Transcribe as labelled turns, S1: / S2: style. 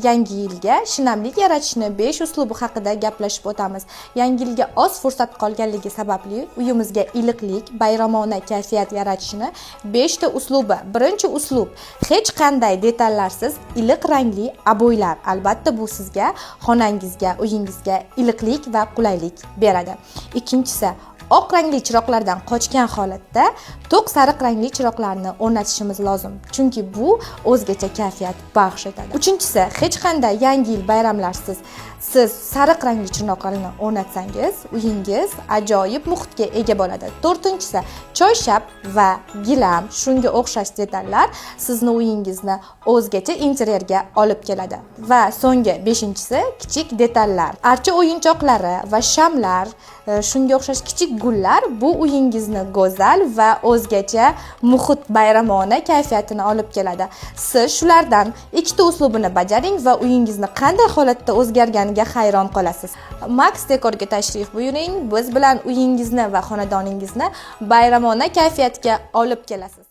S1: Yangi yilga shinamlik yaratishni 5 uslubi haqida gaplashib o'tamiz. Yangi yilga oz fursat qolganligi sababli uyimizga iliqlik, bayramona kayfiyat yaratishni 5 ta uslubi. Birinchi uslub: hech qanday detallarsiz iliq rangli oboylar. Albatta, bu sizga xonangizga, uyingizga iliqlik va qulaylik beradi. Ikkinchisi, oq rangli chiroqlardan qochgan holatda to'q sariq rangli chiroqlarni o'rnatishimiz lozim, chunki bu o'zgacha kayfiyat baxsh etadi. Uchinchisi, hech qanday yangi yil bayramlarsiz siz sariq rangli chiroqlarni o'rnatsangiz, uyingiz ajoyib muhitga ega bo'ladi. To'rtinchisi, choyshab va gilam, shunga o'xshash detallar sizni uyingizni o'zgacha interyerga olib keladi. Va so'nggi, beshinchisi, kichik detallar, archa o'yinchoqlari va shamlar, shunga o'xshash kichik gullar bu uyingizni go'zal va o'zgacha muhit, bayramona kayfiyatini olib keladi. Siz shulardan ikkita uslubini bajaring va uyingizni qanday holatda o'zgarganiga hayron qolasiz. Max Dekorga tashrif buyuring, biz bilan uyingizni va xonadoningizni bayramona kayfiyatga olib kelasiz.